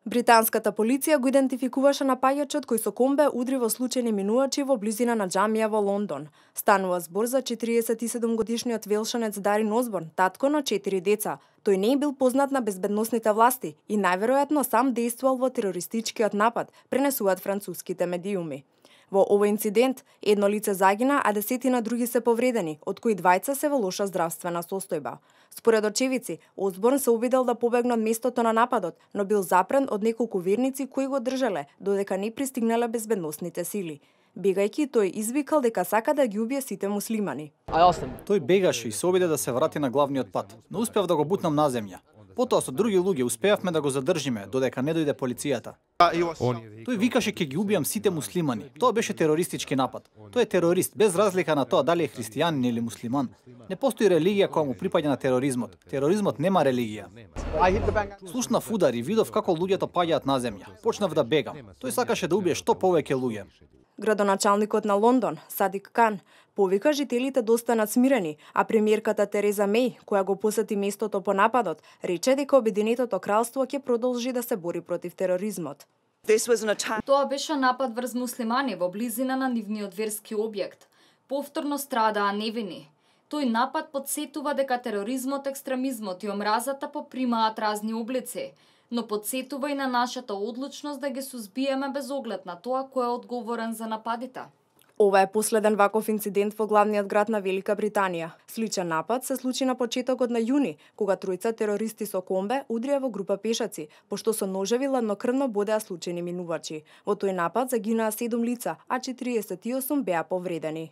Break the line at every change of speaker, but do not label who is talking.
Британската полиција го идентификуваше напаѓачот кој со комбе удри во случајни минувачи во близина на џамија во Лондон. Станува збор за 47-годишниот велшанец Дарин Осборн, татко на 4 деца. Тој не е бил познат на безбедносните власти и најверојатно сам действувал во терористичкиот напад, пренесуваат француските медиуми. Во овој инцидент, едно лице загина, а десетина други се повредени, од кои двајца се во лоша здравствена состојба. Според очевици, Осборн се обидел да побегне од местото на нападот, но бил запрен од неколку верници кои го држале, додека не пристигнале безбедносните сили. Бегајќи, тој извикал дека сака да ги убие сите муслимани.
Тој бегаше и се обиде да се врати на главниот пат, но успеав да го бутнам на земја. Потоа со други луѓе успеавме да го задржиме, додека не дојде полицијата. Тој викаше ќе ги убијам сите муслимани. Тоа беше терористички напад. Тој е терорист, без разлика на тоа дали е христијанин или муслиман. Не постои религија која му припаѓа на тероризмот. Тероризмот нема религија. Слушнав удар и видов како луѓето паѓаат на земја. Почнав да бегам. Тој сакаше да убие што повеќе луѓе.
Градоначалникот на Лондон, Садик Кан, повика жителите да останат смирени, а премиерката Тереза Меј, која го посети местото по нападот, рече дека Обединетото кралство ќе продолжи да се бори против тероризмот.
Тоа беше напад врз муслимани во близина на нивниот верски објект. Повторно страдаа невини. Тој напад подсетува дека тероризмот, екстремизмот и омразата попримаат разни облици, но подсетува и на нашата одлучност да ги сузбиеме без оглед на тоа кој е одговорен за нападите.
Ова е последен ваков инцидент во главниот град на Велика Британија. Сличен напад се случи на почетокот на јуни, кога тројца терористи со комбе удрија во група пешаци, пошто со ножеви ладнокрвно бодеа случајни минувачи. Во тој напад загинаа 7 лица, а 48 беа повредени.